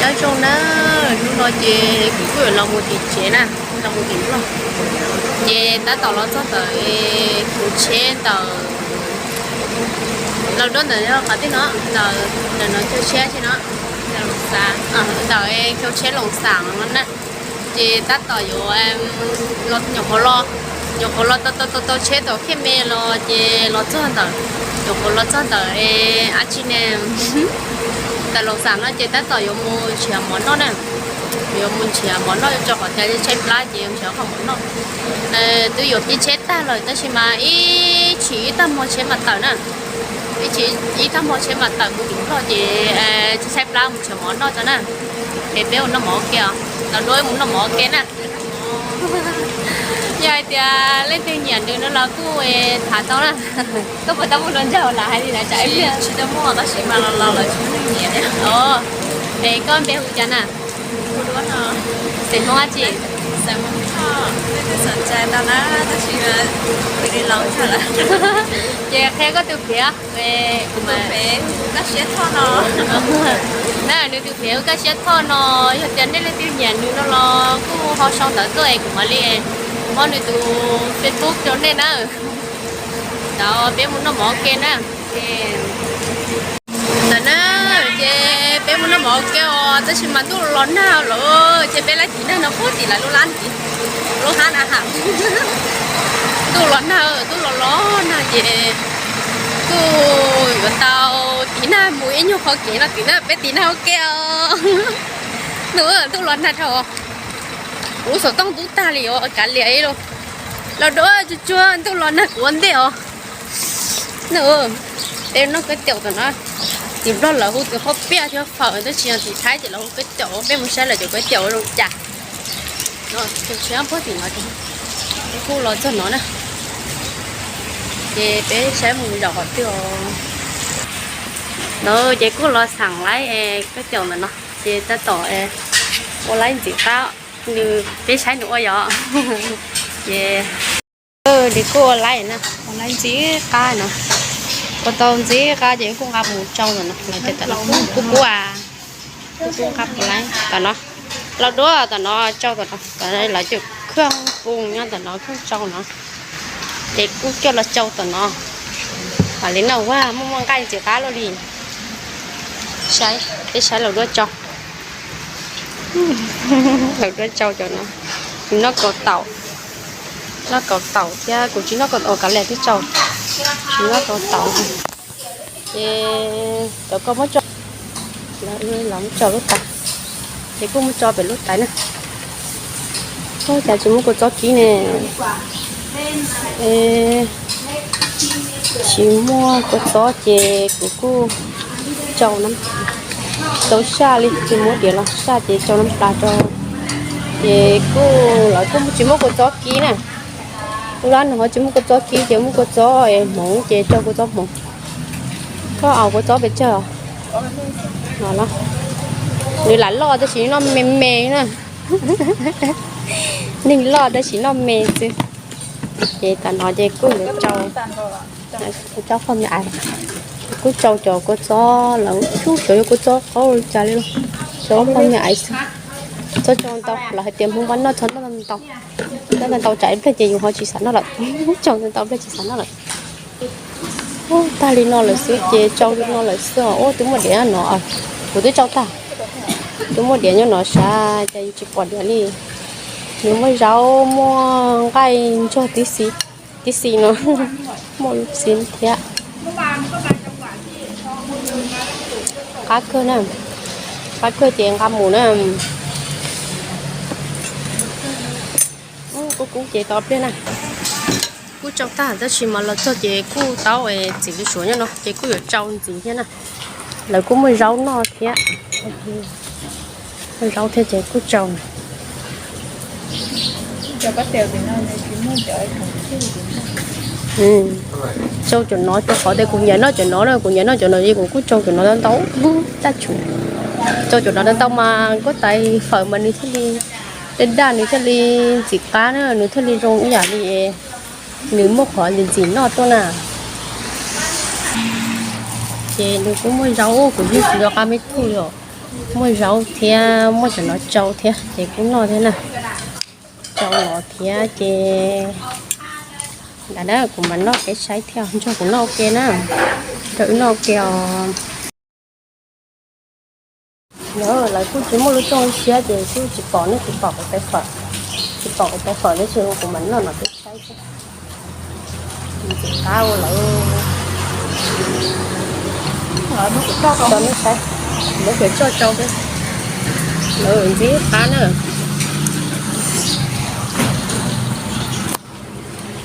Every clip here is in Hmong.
Nyob zoo na, hnub no ces kuv kuj yuav los mus tim tsev na, los mus tim Nplog. Ces tab tom los txog ntawm kuv tsheb ntawm Los Duab ntawm qhov twg no, ntawm, ntawm no chaw tsheb tsheb no, ntawm chaw tsheb Loos Xam no na. Ces tab tom yuav los, nyuam qhuav los, nyuam qhuav los tau tau tau tsheb tom Khiaj Me los ces los txog ntawm, nyuam qhuav los txog ntawm dab tsi ne, ntawm Loos Xam no ces tab tom yuav mus nrhiav mov noj na. Yuav mus nrhiav mov noj rau qhov tias tshaib plab ces yuav nrhiav qhov mov noj. Twb yuav pib tsheb tag lawm tab sis mas ib chim ib tag hmo tsheb mam tawm na. Ib chim ib tag hmo tsheb mam tawm mus tim Nplog ces tshaib plab mus nrhiav mov noj tso na. Es peb mus noj mov ua ke os, Los Duab mus noj mov ua ke na. Yog hais tias leej twg nyiam nws no los kuj tham tau na. Koj puas tau muaj hluas nraug lawm hais li na, tsam ib pliag tsis tau muaj tab sis mas los los lawm tsis muaj neeg nyiam. Es koj npe hu cas na? Xeem Hmoob dab tsi? Xeem Hmoob Thoj, leej twg xav ntshai tau na, tab sis kuv li laus tag lawm. Ces qhia koj tus pem. Kuv tus pem Kaj Siab Thoj no. Na, nws tus pem hu Kaj Siab Thoj no, yog tias nej leej twg nyiam nws no los kuj ho sau ntawv tuaj es kuv mam li muab nws tus Facebook rau nej na. Tau, peb mus noj mov ua ke na. Ntawm na, ces peb mus noj mov ua ke os, tab sis mas ntuj los nag lawm ces peb laij tiv nag no puag tim lawv lub lab tiv, lub hab na ha. Ntuj los nag, ntuj los los nag ces kuj yuav tau tiv nag mus ib nyuag qhov kev no tim na, peb tiv nag ua ke os. Ntuj, ntuj los nag dhau, kuv xov tooj ntub tag li os, kav liam ib los. Los Duab tsuag tsuag, ntuj los nag kuv ua ntej os. Peb noj kab tiaum tom no, tim Nplog lawv hu tias qhob piaj thiab fawm, tab sis yog tim Thaib ces lawv hu kab tiaum, peb mus saib lawv cov kab tiaum zoo cas. Kuj los txog no na, ces peb saib mus zaum qhov twg os. No ces kuj los xeem laib kab tiaum ntawm no, ces tab tom ua laib ntxiv qab, nws peb saib nws ua yom. Ces nws kuj ua laib na, ua laib ntxiv qab no, ua tau ntxiv qab ces kuj nqa mus tsau ntawm no, lawv tias tam no kub kub a, kuj nqa mus laib tom no. Los Duab tom no tsau tom no, tom no lawv cov kheej pus nyob tom no kheej tsau no, ces kuj coj los tsau tom no. Tam li no ua muaj muaj nqaij ntxiv qab luaj li. Saib, peb saib Los Duab tsau. Los Duab tsau cov no, tsis noj kaus taum, noj kaus taum thiab kuv tsis noj kaus taum, kav liam twb tsau, tsis noj kaus taum. Ces cov koj muab tso, los muab tso lub tais, ces kuj muab tso pem lub tais na. Ua cas tsis muaj kua txob kib ne? Tsis muaj kua txob ces kuv kuj tsau na, tsau saj li, tsis muab diav los saj ces tsau nab plas rau. Ces kuj lawv kuj tsis muaj kua txob kib na. Lub lab no ho tsis muaj kua txob kib ces muaj kua txob hmoov ces tsau kua txob hmoov. Koj aus kua txob pes tsawg? No, nws lam loj tab sis noj me me na. Neeg loj tab sis noj me xwb. Ces tam no ces kuj yuav tsau, kuv tso qhov me ais, kuj tsau cov kua txob lawv tsuj xyov yog kua txob qaub li cas li, tsau qhov me ais xwb. Txhob tsau ntau, lawv hais tias Hmoob Vaj noj txhob noj ntau, noj ntau tsam ib pliag ces yus ho tsis xav noj lawm, tsau ntau pliag tsis xav noj lawm. Tag li no lawm xwb ces tsau li no lawm xwb os. Ub, twb muaj diav no, kuv twb tsau tag, twb muaj diav nyob no sav ces yus tsis pom diav li. Nws muaj zaub muaj nqaij ntsog tib si, tib si no, muaj tib si thiab. Qab kawg na, qab kawg ces nqa mus na. Kuj kub ces tau pliag na. Kuj tsau tag tab sis mas los txog ces kuj tau txiv li suav nyob no ces kuj yuav tsau ntxiv thiab na. Lawv kuj muaj zaub noj thiab, muaj zaub thiab ces kuj tsau. Tsau cov no rau qhov tias kuv nyiam noj cov no na, kuv nyiam noj cov no es kuv kuj tsau cov no ntau ntau. Taj tshum, tsau cov no ntau ntau mas kuj tais fawm mas nws thiaj li daj daj, nws thiaj li ntxim qab na, nws thiaj li zoo ib yam li nws muaj qhov ntxim ntxim noj tuaj na. Ces nws kuj muaj zaub, kuv yeej tsis nco qab me tug li os. Muaj zaub thiab muaj cov no tsau thiab ces kuj noj thiab na. Tsau no thiab ces ntawd na kuv mam noj peb saib thiab, nrog kuv noj ua ke na, nrog wb noj ua ke os. Lawv kuj tsis muaj lub rooj siab ces kuj tsis pom, nej tsis pom kuv tais phom, tsis pom kuv tais phom tab sis kuv mam noj no peb saib thiab. Ntxim qab ua lawm. Tso nej saib, lawv kawm tsoj tsau thiab. Ntxim qab na.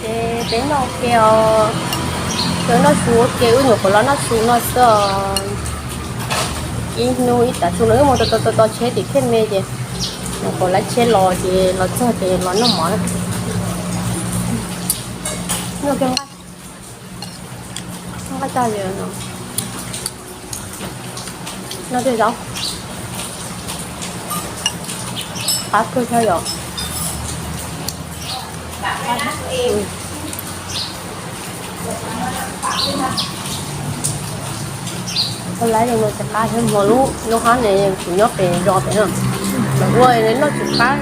Ces peb noj ke os, peb noj su ua ke, wb nyuam qhuav los noj su no xwb os. Ib hnub ib tav su no wb mus tos tos tos tsheb tim Khiaj Me ces nyuam qhuav lawv tsheb los ces los txog ces los noj mov na. Noj kiag nqaij, nqaij tag li no. Noj tej zaub. Qab kawg thiab yom. Ua lawm no tsis qab thiab, hmo lub lub hab ne kuv nyob pem zos pem no, ua noj tsis qab.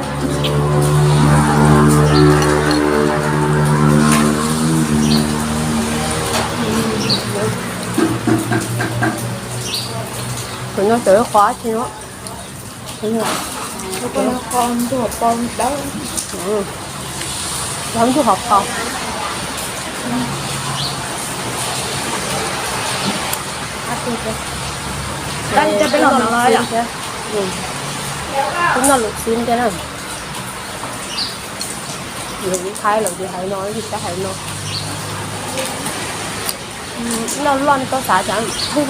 Kuv noj tsis qab tsi no. Ntug hauv paus. Peb noj lus xib thiab na. Yus thaib lawm yus hais no, yus tsis hais no. Noj loj nej tau xav cas. Kuv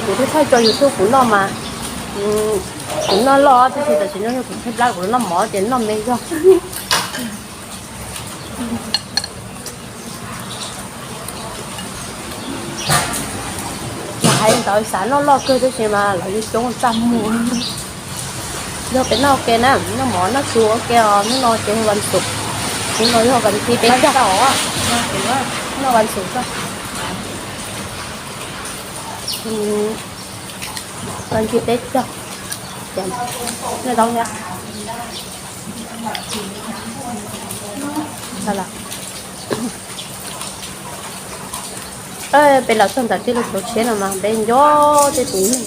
twb thaij tso YouTube kuv noj mas, kuv noj loj tab sis tam sim no yog kuv tshaib plab kuv noj mov ces noj me zog. Hais ntawd xav noj loj kawg tab sis mas lawv yeej coob txaj muag. Yog peb noj ua ke na, noj mov noj su ua ke os, hnub no ces vas xuv, hnub no yog vas thiv peb caug, noj vas xuv xwb. Vas thiv peb caug, noj zaub thiab. Peb los txog ntawm tej lub tsheb no mas peb nco tej tus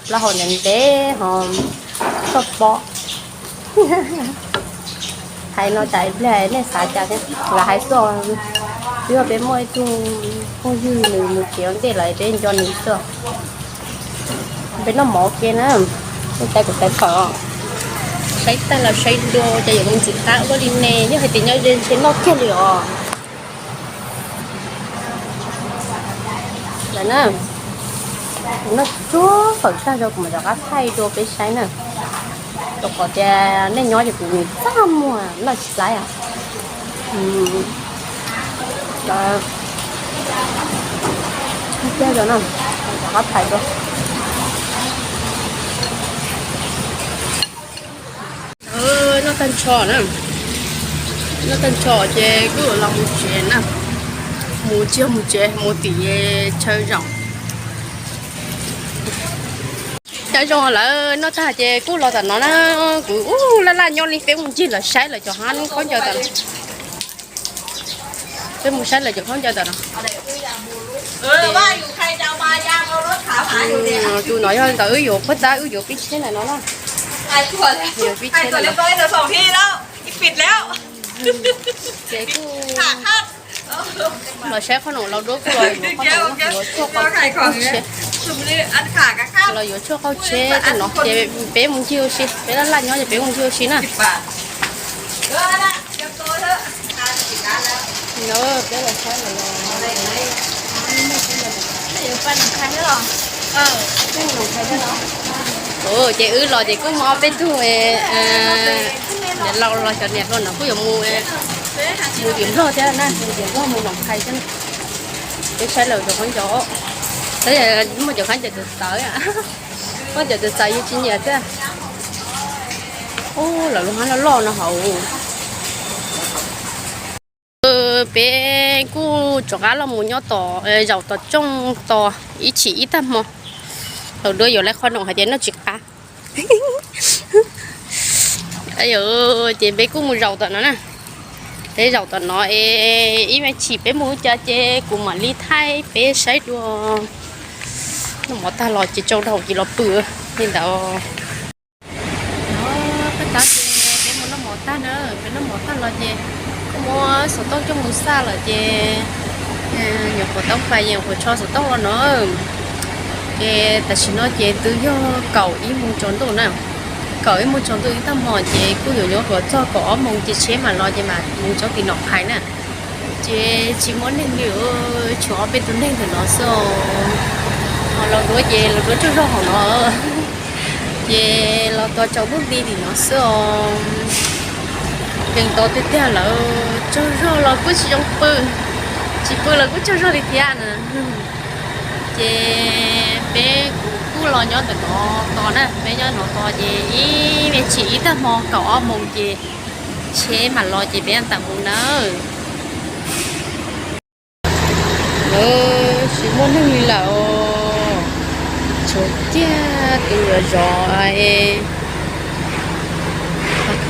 neeg plaub hau ntev ntev ho txhob pob. Hais no tas ib pliag nej xav cas thiab, lam hais xwb. Twb yog peb muaj ib tug phooj ywg nws mus tsev ua ntej lawm peb nco nws xwb. Peb noj mov ua ke na, nej tais kuv tais phom. Saib tag los saib dua ces yuav mus ntxim qab ua luaj li ne, yog hais tias nyob ze ntshe noj kiag li os. Lawm na, kuv noj tsuag fawm tag rau kuv mam rov qab thaij dua peb saib na. Rau qhov tias nej nyob ces kuv nim txaj muag noj tsis laib os. Thaij kiag rau na, rov qab thaij dua. Noj tag nrho na, noj tag nrho ces kuj los mus tsev na, mus tsis yog mus tsev, mus tim chaw zaum. Chaw zoo lawm noj tag ces kuj los tam no na, kuv ub laj laj nyob li peb mus ncig lawv saib lawv cov hab khaub ncaws tam no. Peb mus saib lawv cov khaub ncaws tam no. Tus no yog ntawd wb yuav puag ta wb yuav pib tsheb ntawm no na. Yuav pib tsheb ntawm no. Ces kuj los saib qhov no, los duab kuj los yuav qhov no, yuav tshuaj qaug tsheb. Los yuav tshuaj qaug tsheb tej no ces peb mus ncig ua si, peb laj laj nyob ces peb mus ncig ua si na. Peb los saib lawv, ces wb los ces kuj muaj ob peb tug laus los cov niam hluas no kuj yuav mus, mus tim Nplog thiab na, mus tim Nplog mus Noom Thais thiab. Peb saib lawv cov khaub ncaws, muaj cov khaub ncaws tawv tawv. Muab cov txawv txawv yeej tsis nyiam thiab. Ub, lawv lub hab loj loj no hauv. Peb kuj rov qab los mus nyob tom, zaum tom tsooj tos ib chim ib tag hmo. Lawv duab yuav lawv qhov noom hais tias noj tsis qab. Ces peb kuj mus zaum tom no na. Peb zaum tom no es ib me chim peb mus ua cas ces kuv mam li thaij peb saib dua. Noj mov tag los ces tsau rau ces los pw li ntawd. Peb tab ces peb mus noj mov tag na, peb noj mov tag los ces kuj muab xov tooj coj mus xaj lawm ces nyuam qhuav tau fais nyuam qhuav tso xov tooj los no. Ces tam sim no ces twb yog kaum ib moos tsaus ntuj na. Kaum ib moos tsaus ntuj ib tag hmo ces kuj yuav nyuam qhuav txog kaum ob moos ces tsheb mam los ces mam mus txog tim Noom Qhais na. Ces tsis muaj neeg li, tshuav ob peb tug neeg ntawm no xwb os. Ho los duab ces los duab tsaug zog hauv no. Ces los tos tsaus ntuj nti tim no xwb os. Nkees tau tiag tiag lawm, tsaug zog los kuj tsis zoo pw, tsis pw los kuj tsaug zog li thiab na. Ces peb kuj los nyob ntawm no tos na, peb nyob no tos ces ib me chim ib tag hmo kaum ob moos ces tsheb mam los ces peb tawm mus nawb. Tsis muaj neeg li lawm os. Tshuav kiag tus yuav zov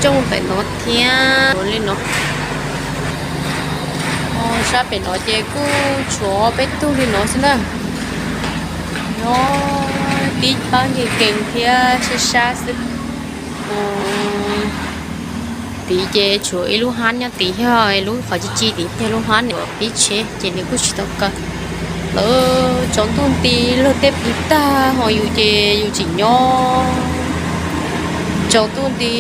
qhov rooj ntawm no thiab li no. Sab pem no ces kuj tshuav peb tug li no xwb na. Nyob tib pab nkees nkees thiab sab sab xwb. Tid ces tshuav ib lub hab nyob tid, yog lub qhov ci ci tid, yog lub hab uas pib tsheb ces nws kuj tsis tau kaw. Lawv tsaus ntuj nti luag tej pw tag ho yus ces yus tseem nyob. Tsaus ntuj nti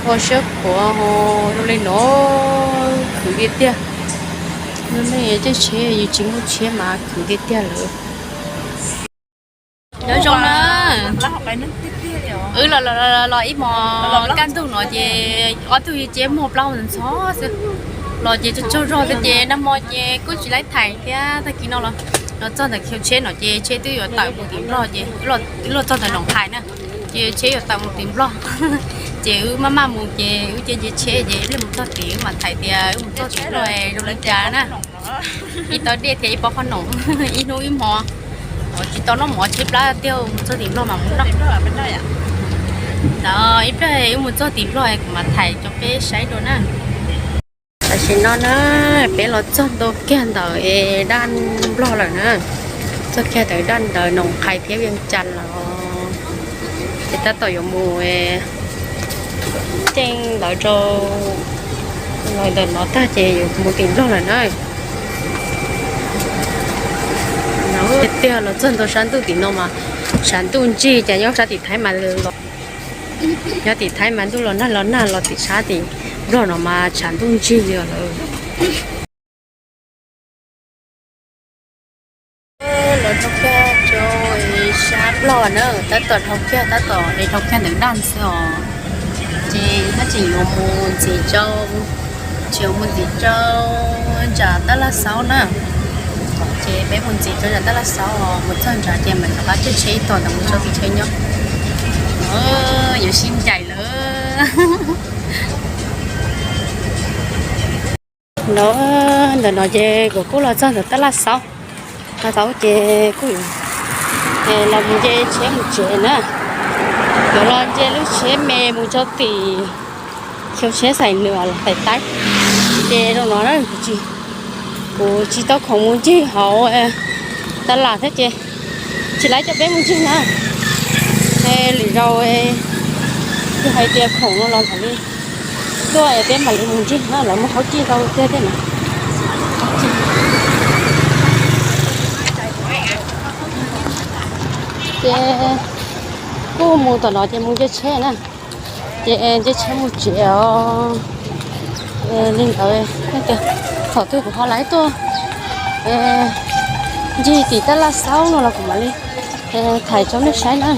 kho siab khuav ho zoo li no, khwv tiag tiag. Lub neej caij tsheb yus tsis muaj tsheb mas khwv tiag tiag lawm. Nyob zoo na. Wb los los ib hmos kaj ntug no ces ob tug yawg Tsiab muag plaub ntxhov xwb. Los ces tsaug tsaug zog xwb ces nag hmo ces kuj tsis laib thaiv thiab. Tag kis no los, los txog ntawm khiv tsheb no ces tsheb twb yuav tawm mus tim Nplog ces wb los txog ntawm Noom Qhais na, ces tsheb yuav tawm mus tim Nplog. Ces wb maj maj mus ces wb cia nce tsheb ces wb mus txog tid wb mam thaiv tias wb mus txog tim Nplog zoo li cas na. Ib tau dej thiab ib pob qhob noom, ib hnub ib hmo. Tsis tau noj mov tshaib plab tiag, mus txog tim Nplog mas mus noj. Ib pliag wb mus txog tim Nplog kuv mam thaiv rau peb saib dua na. Tam sim no na, peb los txog ntawm kiag ntawm daj Nplog lawm na. Txog kiag ntawm daj ntawm Noom Qhais thiab Vias Cas lawm. Ces tab tom yuav mus ceeb ntawd rau, los ntawm no tag ces yuav mus tim Nplog lawm na. Tiag tiag los txog ntua sab ntuj tim no mas tshav ntuj ntsig, cas nyob sab tim Thaib mas los, nyob tim Thaib mas ntuj los nag los nag, los tim sab tim Nplog no mas tshav ntuj ntsig li os lawm. Los txog kiag rau sab Nplog na, tab tom dhau kiag, tab tom es dhau kiag ntawm daj xwb os. Ces tab tseem yuav mus ntxiv rau, tseem yuav mus ntxiv rau nram Tab Laj Xaub na. Ces peb mus ntxiv rau nram Tab Laj Xaub os, mus txog nrad ces mam rov qab caij tsheb ib tog ntawd mus rau tim tsheb nyob. Yuav sib ncaim lawm. No, ntawm no ces kuv kuj los txog ntawm Tab Laj Xaub. Tab Laj Xaub ces kuj los mus nce tsheb mus tsev na. Yuav los nce lub tsheb me mus rau tim khiv tsheb Xais Nws los Xais Taib. Ces zoo no na, kuv tsis tau khoom mus ncig hauv Tab Laj thiab ces tsis laib coj peb mus ncig na. Lwm zaus yog hais tias khoom no los mam li tuaj es peb mam li mus ncig na, lawv muaj qhov cij ntau tiag thiab na. Ces kuj mus tom no ces mus nce tsheb na, ces nce tsheb mus tsev os. Li ntawd, thaum twg kuv ho laiv tuaj ncig tim Tab Laj Xaub no los kuv mam li thaij rau nej saib na.